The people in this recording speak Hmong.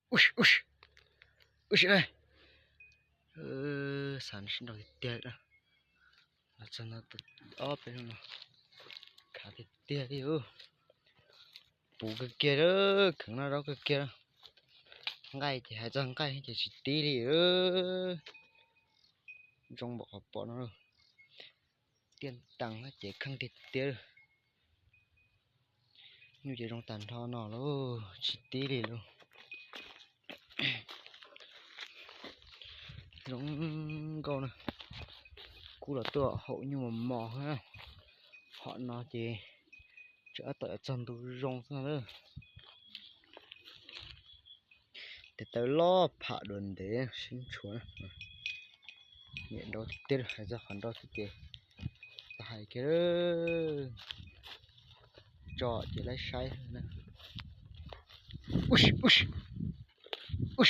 Ub, ub, ub, xav sib nraus tiag tiag. Los txog no ob peb no, khav tiag tiag li. Puv kawg kiag, kheev noj zaub kawg kiag. Nqaij ces hais txog nqaij ces tsis tib li. Zoo npaum qhov pom no. Tiaj tas ces kheej tiag tiag. Nyuj ces zoo tag nrho no lauj, tsis tib li lauj. Zoo nkauj na. Kub los tuaj haum nyuj mos mos. Hom no ces tseem tab tom txog ntu zoo xwb no lawm. Tes taw loj pham dua ntev sib ntshuav. Niam nrau tiag tiag, hais txog qhov nrau xwb ces tau hais kiag. Tso ces laib saib. Ub, ub, ub,